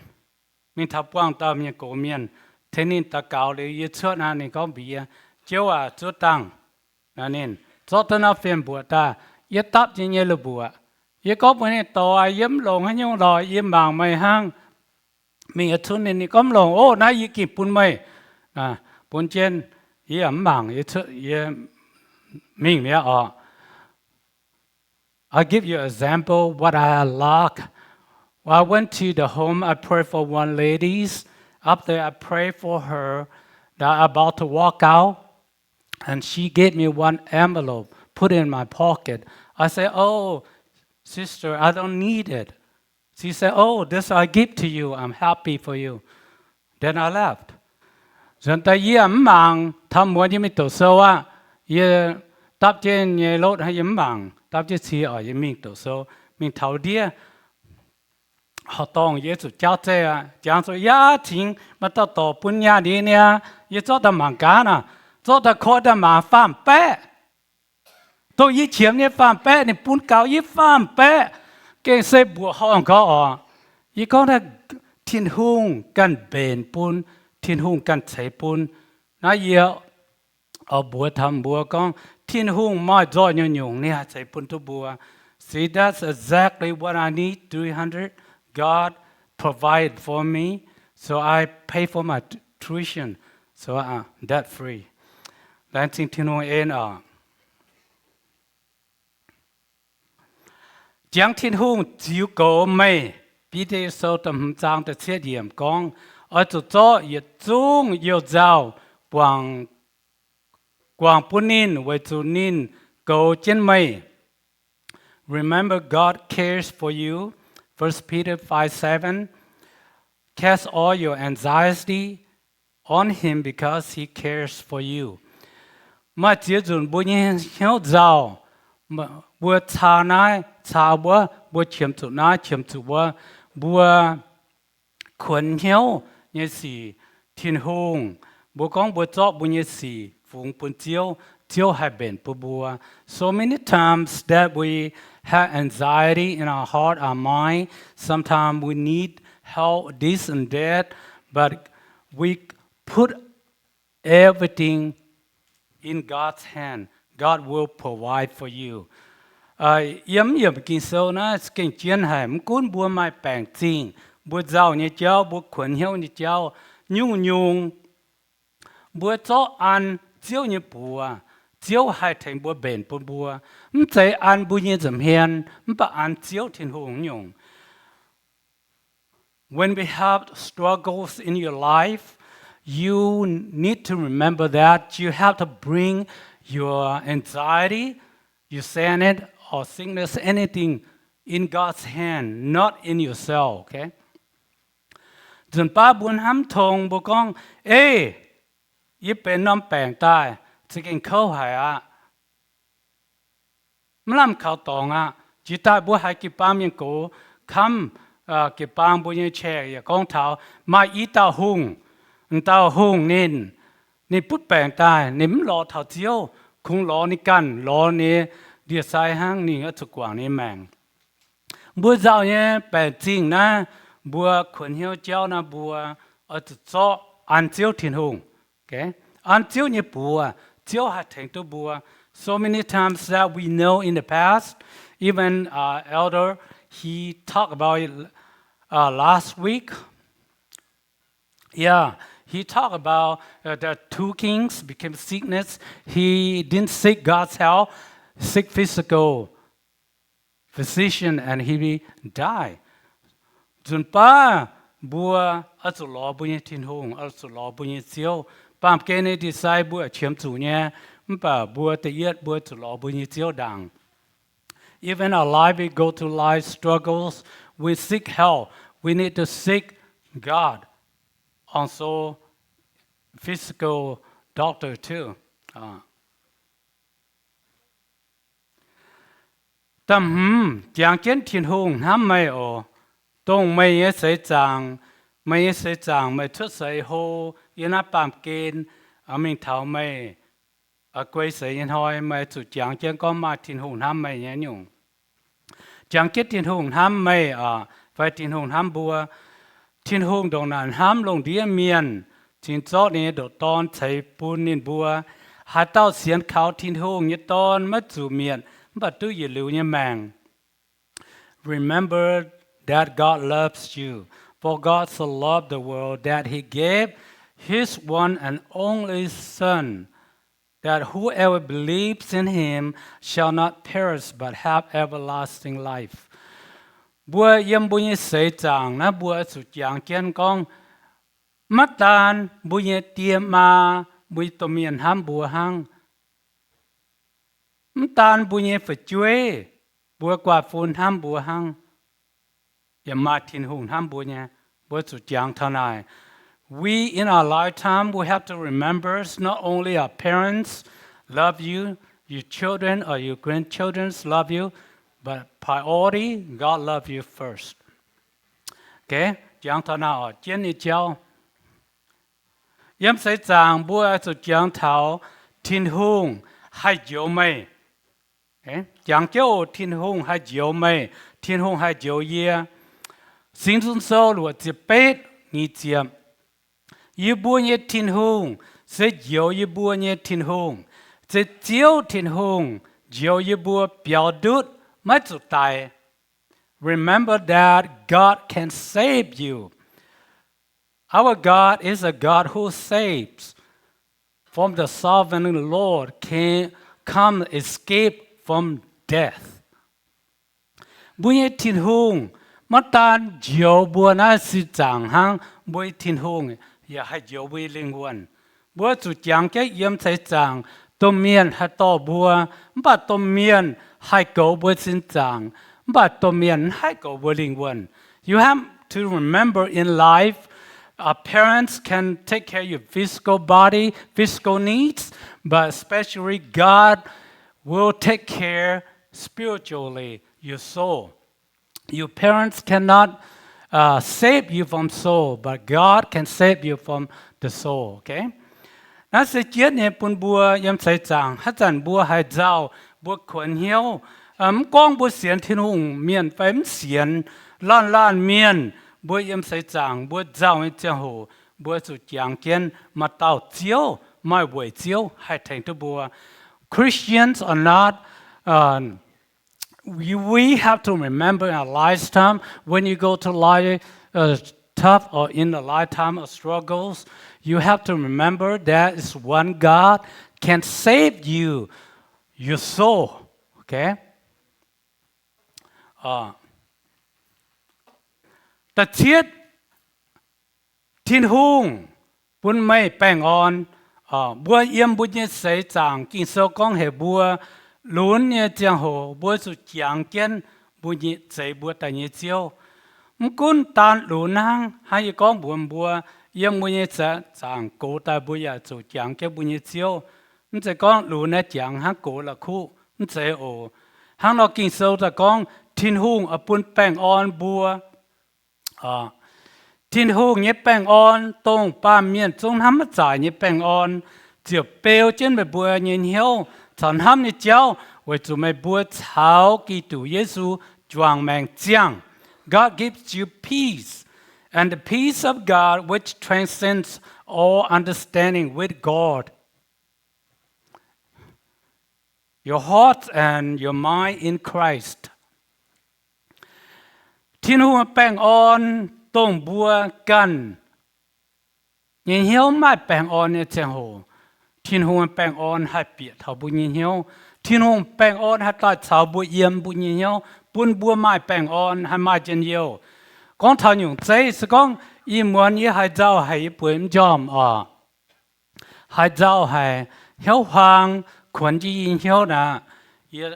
mingh taux buangh dauh mienh gox mienh, tengx ninh daux gaux liuz yie cuotv naaiv, ninh gorngv mbuox yie, Jouv aac, zuov dangh. Ninh zorqv duqv norm fiem mbuoqc daaih, yie dapv jienv nyei la'mbuoqc. Yie gorngv mbuox ninh, Dorc aac, yie mv longc haaix nyungc lorqc, yie mangc meih hnangv. Mingh yietc cunv ninh, ninh gorngv, Mv longc oc, naaiv yie gengh bun meih. Bun jienv, yie yaac mv mangc, yie mingh mi'aqv oc. I'll give you an example what I lack. I went to the home, I prayed for one ladies. After I prayed for her, that I about to walk out, and she gave me one envelope, put it in my pocket. I said, Oh, sister, I don't need it. She said, Oh, this I give to you. I'm happy for you. Then I left. Nzuonx daaih yie mv mangc, taux muonz yie mingh doqc sou aqv. Yie dapv jienv nyei lotv hnangv, yie mv mangc, dapv jienv cie oc, yie mingh doqc sou, mingh taux ndiev horqc dorngh yie zuqc jaauv zaeqv aqv. Jangx zuqc yaac cingx maaih dauh dorc bun nyaanh yie niaa, yie zorqv daaih mangc gaax naaic, zorqv daaih koi daaih mangc, faam-baeqv. Dongh yie qiemx nyei faam-baeqv ninh bun gaux yie faam-baeqv, gengh se mbuoqc horngh gau oc. Yie gorngv naaiv Tin-Hungh ganh mbenc bun, Tin-Hungh ganh ceix bun. Naaiv yie oix mbuox taux mbuo gorngv Tin-Hungh maaih nzoih nyungc-nyungc ninh haih ceix bun duqv mbuo. See, that's exactly what I need, three hundred. God provide for me, so I pay for my tuition, so I'm debt free. Laengz zingh Tin-Hungh en oc. Jangx Tin-Hungh ziux goux meih. Bide Sou da'hmz zaang da'cietv yiemc gorngv, oix zuqc zorqv yietc zungv you-nzauh guangc bun ninh, weic zuqc ninh goux jienv meih. Remember, God cares for you. First Peter five seven. Cast all your anxiety on him because he cares for you. Maaih ziex nzunc mbuo nyei hnyouv nzauh, mbuo caa naaiv caa wuov, mbuo qiemx zuqc naaiv qiemx zuqc wuov, mbuo kuonx hnyouv nyei sic Tin-Hungh. Mbuo gorngv mbuo zorqv mbuo nyei sic fungx bun Ziouv, Ziouv haih mbenc bun mbuo. So many times that we have anxiety in our heart, our mind, sometimes we need help, this and that, but we put everything in God's hand. God will provide for you. Yiem yiemc Ging-Sou naaiv gengh zien haic. Mv gunv mbuo maaih baengc zingh, mbuo nzauh nyei jauv, mbuo kuonx hnyouv nyei jauv, nyungc-nyungc mbuo zorqv an Ziouv nyei buoz, Ziouv haih tengx mbuo mbenc bun mbuo. Mv zeiz an mbuo nyei nza'hmien, mv baac an Ziouv Tin-Hungh nyungc. When we have struggles in your life, you need to remember that you have to bring your anxiety, your sadness, or sickness, anything in God's hand, not in yourself, okay? Nzunc baav mbuo hnamv tong mbuo gorngv, Ei, yie benx norm baengc daaih, za'gengh kouv haic aqv. Mv lamh kaux dorngx aqv. Jiex daaih mbuo haiz jiu-baang mienh gox kamv jiu-baang mbuo nyei qiex yaac gorngv taux maaih i dauh hungh, m'dauh hungh ninh, ninh butv baengc daaih, ninh mv lorz taux Ziouv, kungx lorz ninh ganh, lorz ninh ndie-sai hnangv, ninh oix zuqc guangc ninh maengc. Mbuo nzauh nyei baengc zingh naaiv, mbuo kuonx hnyouv jauv naaiv, mbuo oix zuqc zorqv an Ziouv Tin-Hungh. An Ziouv nyei buoz, Ziouv haih tengx duqv mbuo. So many times that we know in the past, even Elder, he talked about it last week. Yeah, he talked about the two kings became sickness. He didn't seek God's help, seek physical physician and he died. Nzunc baav mbuo oix zuqc lorz mbuo nyei Tin-Hungh, oix zuqc lorz mbuo nyei Ziouv. Baamh gen nyei ndie-sai mbuo qiemx zuqc nyei, mv baac mbuo da'yietv mbuo zuqc lorz mbuo nyei Ziouv ndaangc. Even our life, we go through life struggles, we seek help. We need to seek God. Also, physical doctor too. Da'hmz, jangx jienv Tin-Hungh hnamv meih oc. Dongh meih nyei seix zaangc, meih nyei seix zaangc meih cuotv seix hlo yiem naaiv baamh gen, mingh taux meih guei seix nyei hnoi, meih zuqc jangx jienv gorngv maaih Tin-Hungh hnamv meih nyei nyungc. Jangx jienv Tin-Hungh hnamv meih fai Tin-Hungh hnamv mbuo. Tin-Hungh ndongc naaic hnamv lungh ndiev mienh, cingx zorqv ninh nyei ndoqc Dorn ceix bun ninh mbuo. Haaix dauh sienx kaux Tin-Hungh nyei Dorn maiv zuqc mietc, mv baac duqv yietc liuz nyei maengc. Remember that God loves you. For God so loved the world that he gave his one and only Son, that whoever believes in him shall not perish but have everlasting life. Mbuo yiem mbuo nyei seix zaangc naaiv mbuo zuqc jangx jienv gorngv, maiv daan mbuo nyei die maa, mbuo nyei domh mienh hnamv mbuo hnangv. Mv daan mbuo nyei fu'jueiv, mbuo guaax fun hnamv mbuo hnangv, yaac maaih Tin-Hungh hnamv mbuo nyei. Mbuo zuqc jangx taux naaic. We, in our lifetime, we have to remember not only our parents love you, your children or your grandchildren love you, but priority, God love you first. Jangx taux naaic oc, jienv nyei jauv. Yiem seix zaangc mbuo zuqc jangx taux Tin-Hungh haih njoux meih. Jangx jienv oc, Tin-Hungh haih njoux meih, Tin-Hungh haih njoux yie. Singx Nzung Sou luoqc ziepc betv nyic ziepc, yie mbuo nyei Tin-Hungh se njoux yie mbuo nyei Tin-Hungh, se Ziouv Tin-Hungh njoux yie mbuo biaux ndutv maiv zuqc daic. Remember that God can save you. Our God is a God who saves. From the sovereign Lord can come escape from death. Mbuo nyei Tin-Hungh maiv daan njoux mbuo naaiv sin zaangc hnangv, mbuo nyei Tin-Hungh yaac haih njoux mbuo nyei lingh wuonh. Mbuo zuqc jangx jienv yiem seix zaangc, domh mienh haih dorh mbuo, mv baac domh mienh haih goux mbuo sin zaangc, mv baac domh mienh mv haih goux mbuo lingh wuonh. You have to remember in life, our parents can take care of your physical body, physical needs, but especially God will take care spiritually your soul. Your parents cannot uh, save you from soul, but God can save you from the soul. Okay? Naaiv se jienv nyei bun mbuo yiem seix zaangc, haaix zanc mbuo haih nzauh, mbuo kuonx hnyouv, mv gorngv mbuo sienx Tin-Hungh mienh fai mv sienx, laanh laanh mienh, mbuo yiem seix zaangc mbuo nzauh nyei ziangh hoc, mbuo zuqc jangx jienv maaih dauh Ziouv, maaih weic Ziouv haih tengx duqv mbuo. Christians are not uh, we, we have to remember in our lifetime, when you go to life uh, tough or in a lifetime of struggles, you have to remember there is one God can save you, your soul. Okay? Uh, da'cietv, Tin-Hungh bun meih baengh orn. Mbuo yiem mbuo nyei seix zaangc, Ging-Sou gorngv heuc mbuo lunx nyei ziangh hoc mbuo zuqc jangx jienv mbuo nyei, zeix mbuo daaih nyei Ziouv. Mv gunv daan lunx hnangv, hnangv yie gorngv mbuox mbuo, yiem mbuo nyei seix zaangc gox daaih mbuo yaac zuqc jangx jienv mbuo nyei Ziouv. Mv zeiz gorngv lunx naaiv jangx hnangv gox la'kuqv, mv zeiz oc. Hnangv nor Ging-Sou daaih gorngv Tin-Hungh oix bun baengh orn mbuo. Tin-Hungh nyei baengh orn, dongh baamh mienh zungv hnamv maiv zaaic nyei baengh orn, ziouc beu jienv meih mbuo nyei hnyouv caux hnamv nyei jauv, weic zuqc meih mbuo caux Giduc Yesu juangc maengc ziangh. God gives you peace, and the peace of God, which transcends all understanding, will guard your hearts and your mind in Christ. Tin-Hungh baengh orn, dongh mbuo ganh nyei hnyouv maaih baengh orn nyei ziangh hoc, Tin-Hungh baengh orn haih bieqc taux mbuo nyei hnyouv. Tin-Hungh baengh orn haih daaih caux mbuo yiem mbuo nyei hnyouv, bun mbuo maaih baengh orn, haih maaih njien-youh. Gorngv taux nyungc zeiv, se gorngv ih muonz yie haaix nzauh haic, yie bueix m'njormh oc, haaix nzauh haic, hnyouv huaang, kuonx jienv yie hnyouv naaic, yie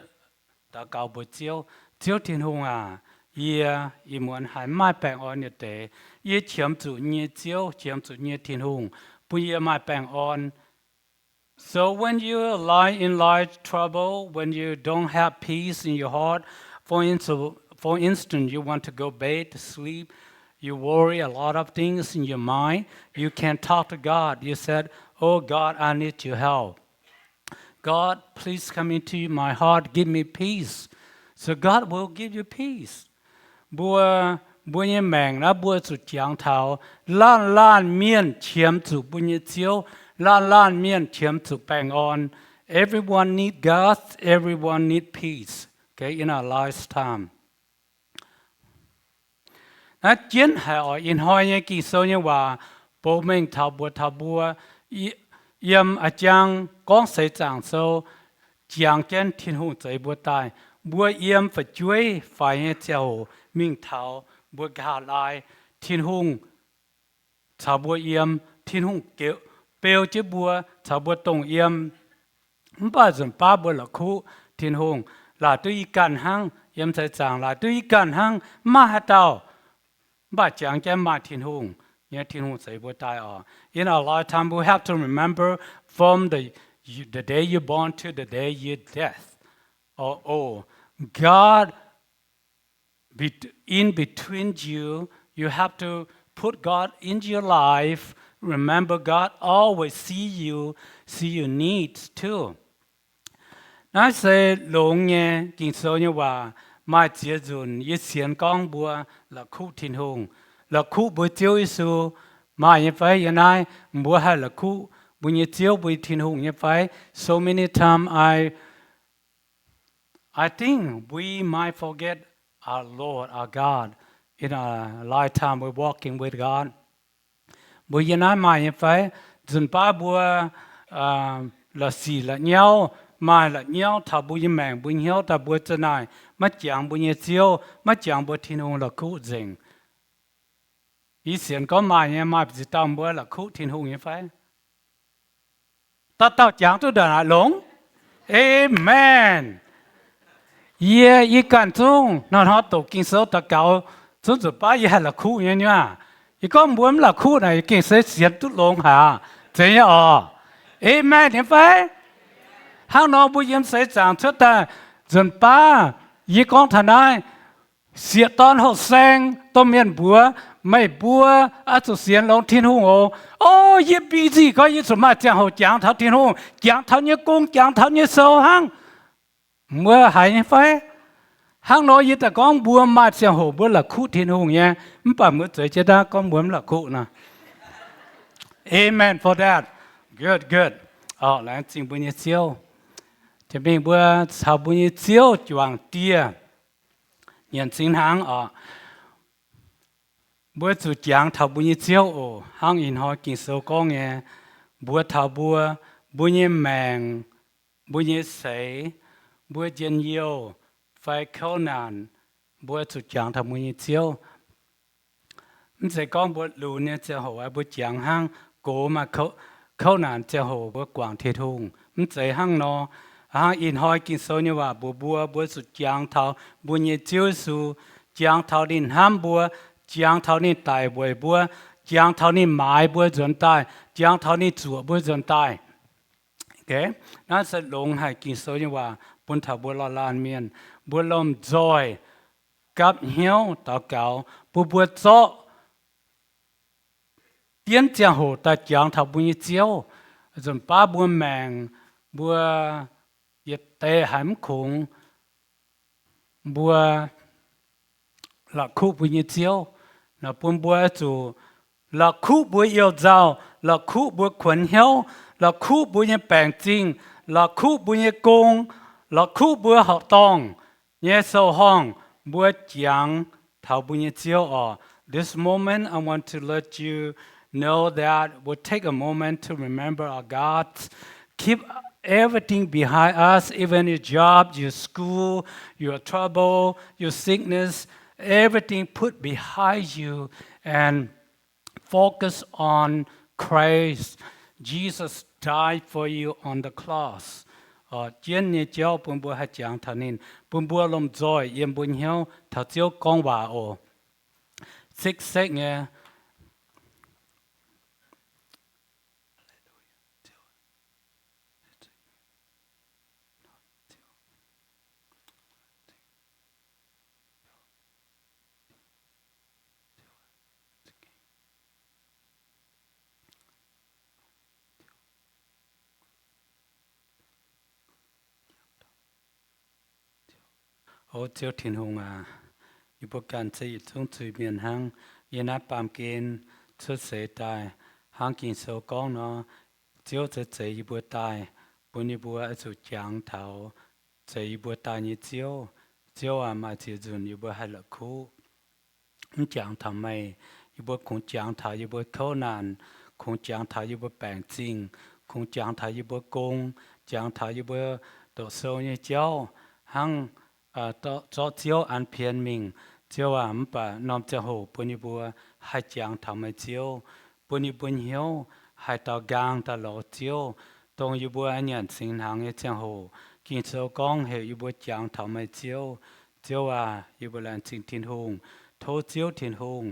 daux gaux mbuox Ziouv, Ziouv Tin-Hungh aac, yie ih muonz haiz maaih baengh orn yietc deix. Yie qiemx zuqc nyei Ziouv, qiemx zuqc nyei Tin-Hungh bun yie maaih baengh orn. So when you lie in life trouble, when you don't have peace in your heart, for instance, for instance, you want to go bed to sleep, you worry a lot of things in your mind, you can talk to God. You said, "Oh God, I need your help. God, please come into my heart, give me peace." So God will give you peace. Mbuo, mbuo nyei maengc naaiv mbuo zuqc jangx taux laanh laanh mienh qiemx zuqc mbuo nyei Ziouv, laanh laanh mienh qiemx zuqc baengh orn. Everyone need God, everyone need peace, okay, in our lifetime. Naaiv jienv haic oc. Ih hnoi nyei Ging-Sou nyei waac bouc mengh taux mbuox taux mbuo, yiem a'jang gorngv seix zaangc sou, jangx jienv Tin-Hungh zeix mbuo daaih. Mbuo yiem fu'jueiv faix nyei ziangh hoc mingh taux mbuo nqa'haav laai, Tin-Hungh caux mbuo yiem. Tin-Hungh beu jienv mbuo caux mbuo dongh yiem. Mv baac nzunc baav mbuo la'kuqv Tin-Hungh. Laaic duqv yie ganh hnangv, yiem seix zaangc laaic duqv yie ganh hnangv, mv maaih haaix dauh. Mv baac jangx jienv maaih Tin-Hungh nyei, Tin-Hungh zeix mbuo daaih oc. In our lifetime, we have to remember from the, the day you born to the day you death. Oh, oh, God be-, in between you, you have to put God in your life. Remember, God always see you, see your needs too. Naaiv se longx nyei Ging-Sou nyei waac. Maaih ziex nzunc yie sienx gorngv mbuo la'kuqv Tin-Hungh, la'kuqv mbuo Ziouv Yesu. Maaih nyei fai yiem naaiv mbuo haih la'kuqv mbuo nyei Ziouv, mbuo nyei Tin-Hungh nyei fai? So many times I I think we might forget our Lord, our God, in our lifetime we're walking with God. Mbuo yiem naaiv maaih nyei fai? Nzunc baav mbuo la'sic la'nyauv, maaih la'nyauv taux mbuo nyei maengc, mbuo hnyouv daaih mbuo za'naaic maiv jangx mbuo nyei Ziouv, maiv jangx mbuo Tin-Hungh la'kuqv nzengc. Yie sienx gorngv maaih nyei, maaih ziex dauh mbuo la'kuqv Tin-Hungh nyei fai? Dauh dauh jangx duqv ndongc naaic longx. Amen. Yie, yie ganh zungv hnoi-hnoi doqc Ging-Sou daux gaux, zungv nzunc baav yie haih la'kuqv nyei nyuav. Yie gorngv mbuo mv la'kuqv naaic, yie gengh se sienx duqv longx haic. Zeiz nyei oc. Amen nyei fai? Hnangv nor mbuo yiem seix zaangc cuotv daaih, nzunc baav yie gorngv taux naaiv, sieqv dorn houh saeng domh mienh mbuox, meih mbuo oix zuqc sienx longx Tin-Hungh oc. O, yie busy gorngv yie zuqc maaih ziangh hoc jangx taux Tin-Hungh, jangx taux nyei gong, jangx taux nyei sou hnangv. Mbuo haiz nyei fai? Hnangv nor yie daaih gorngv mbuo maaih ziangh hoc mbuo la'kuqv Tin-Hungh nyei, mv baac mbuo zueiz jienv naaiv gorngv mbuo mv la'kuqv nor. Amen for that. Good, good. Laengz zingh mbuo nyei Ziouv. Jiex mingh mbuo caux mbuo nyei Ziouv juangc dieh. Nyanc cingx hnaangx oc. Mbuo zuqc jangx taux mbuo nyei Ziouv oc. Hnangv ih hnoi Ging-Sou gorngv nyei, mbuox taux mbuo, mbuo nyei maengc, mbuo nyei seix, mbuo njien-youh fai kouv naanc, mbuo zuqc jangx taux mbuo nyei Ziouv. Mv zeiz gorngv mbuo lunx nyei ziangh hoc mbuo jangx hnangv, gox maaih kouv naanc ziangh hoc mbuo guangc Tin-Hungh. Mv zeiz hnangv nor. Hnangv ih hnoi Ging-Sou nyei waac mbuox mbuo, mbuo zuqc jangx taux mbuo nyei Ziouv Yesu, jangx taux ninh hnamv mbuo, jangx taux ninh daic weic mbuo, jangx taux ninh maaiz mbuo nzuonx daaih, jangx taux ninh zuoqc mbuo nzuonx daaih. Naaiv se longx haic Ging-Sou nyei waac bun taux mbuo laanh laanh mienh. Mbuo lomh nzoih gapv hnyouv daux gaux, bun mbuo zorqv dienv ziangh hoc daaih jangx taux mbuo nyei Ziouv, nzunc baav mbuo maengc, mbuo yietc deix haiz mv kungx, mbuo la'kuqv mbuo nyei Ziouv, bun mbuo zuqc la'kuqv mbuo you-nzauh, la'kuqv mbuo kuonx hnyouv, la'kuqv mbuo nyei baengc zingh, la'kuqv mbuo nyei gong, la'kuqv mbuo horqc dorngh nyei sou-horngh, mbuo jangx taux mbuo nyei Ziouv oc. This moment, I want to let you know that we'll take a moment to remember our God. Keep everything behind us, even your job, your school, your trouble, your sickness, everything put behind you and focus on Christ. Jesus died for you on the cross. Jienv nyei jauv bun mbuo haih jangx taux ninh, bun mbuo lomh nzoih yiem mbuo hnyouv taux Ziouv gorngv waac oc. Sikv-sekv nyei. O Ziouv Tin-Hungh aac, yie mbuo ganh se yietc zungv zuiz-mienh hnangv. Yiem naaiv baamh gen cuotv seix daaih, hnangv Ging-Sou gorngv nor, Ziouv zeix zeix yie mbuo daaih, bun yie mbuo oix zuqc jangx taux zeix yie mbuo daaih nyei Ziouv. Ziouv aac, maaih ziex nzunc yie mbuo haih la'kuqv mv jangx taux meih. Yie mbuo kungx jangx taux yie mbuo kouv naanc, kungx jangx taux yie mbuo baengc zingh, kungx jangx taux yie mbuo gong, jangx taux yie mbuo doqc sou nyei jauv, hnangv zorqv Ziouv an pienx mingh, Ziouv aac. Mv baac norm ziangh hoc bun yie mbuo haih jangx taux meih, Ziouv, bun yie mbuo hnyouv haih daux nqaang daaih lorz Ziouv, dongh yie mbuo nyanc singx hnaangx nyei ziangh hoc, Ging-Sou gorngv heuc yie mbuo jangx taux meih, Ziouv. Ziouv aac, yie mbuo laengz zingh Tin-Hungh. Tov Ziouv Tin-Hungh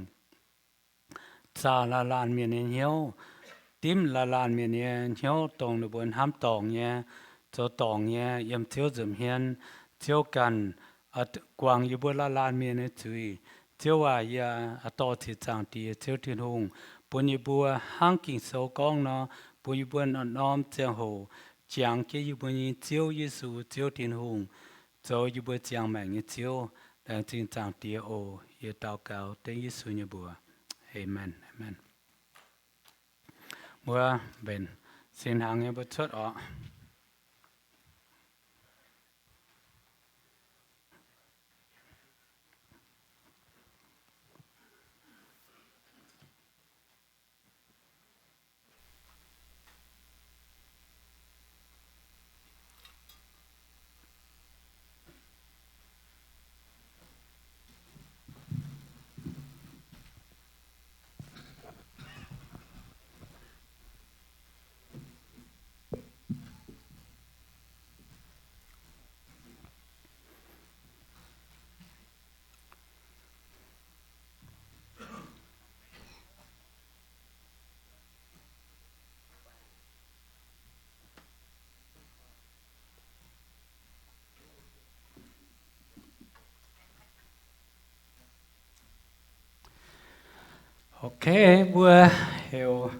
zaah laanh laanh mienh nyei hnyouv, dimv laanh laanh mienh nyei hnyouv, dongh ninh mbuo hnamv dorngc nyei, zoux dorngc nyei, yiem Ziouv nza'hmien. Ziouv ganh guangc yie mbuo laanh laanh mienh nyei zuiz. Ziouv aac, yie dorh ziec Zaangc Diex, Ziouv Tin-Hungh, bun yie mbuo hnangv Ging-Sou gorngv nor, bun yie mbuo norm-norm ziangh hoc jangx jienv yie mbuo nyei Ziouv Yesu, Ziouv Tin-Hungh, zoux yie mbuo ziangh maengc nyei Ziouv. Laengz zingh Zaangc Diex oc. Yie daux gaux dengv Yesu nyei mbuox. Aamen. Aamen. Mbuo mbenc singx hnaangx nyei mbuo cuotv oc. Ok, mbuo heuc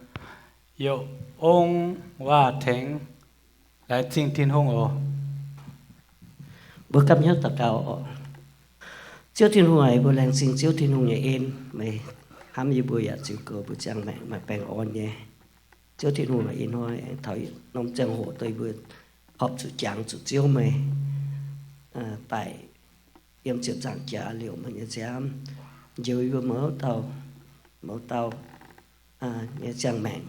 Youh Ong Waac-Tengx. Laengz zingh Tin-Hungh oc. Mbuo gapv hnyouv daux gaux oc. Ziouv Tin-Hungh aac, mbuo laengz zingh Ziouv Tin-Hungh nyei en. Meih hnamv yie mbuo yaac ziux goux mbuo ziangh maengc maaih baengh orn nyei. Ziouv Tin-Hungh aac, ih hnoi aengx taux norm ziangh hoc dongh yie mbuo horpc zuqc jangx zuqc Ziouv meih daic yiem ziepc nzaangc jaax liouc meih nyei nziaamv, njoux yie mbuo mouz dauh, mouz dauh nyei ziangh maengc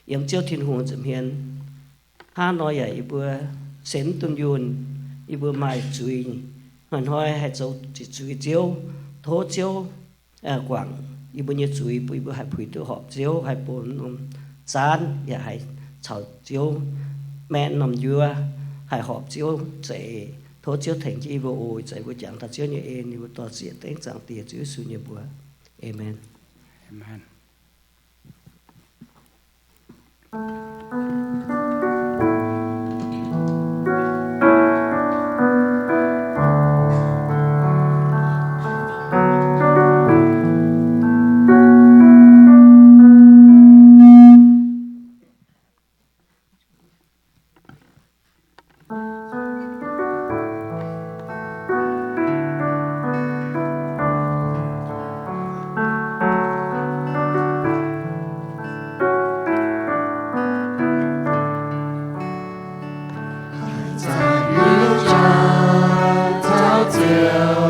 yiem Ziouv Tin-Hungh nza'hmien. Hnangv nor yaac yie mbuo se mv dunh yunh, yie mbuo maaih zuiz, hnoi-hnoi haih zoux zuiz Ziouv. Tov Ziouv guangc yie mbuo nyei zuiz, bun yie mbuo haih puix duqv horpc Ziouv, haih bun norm zaanv yaac haih caux Ziouv maenx norm njuov, haih horpc Ziouv za'eix. Tov Ziouv tengx jienv yie mbuo oc. Ih zanc yie mbuo jangx taux Ziouv nyei en, yie mbuo dorh ziec dengv Zaangc Diex Ziouv Yesu nyei mbuox. Aamen. Aamen. Ziouv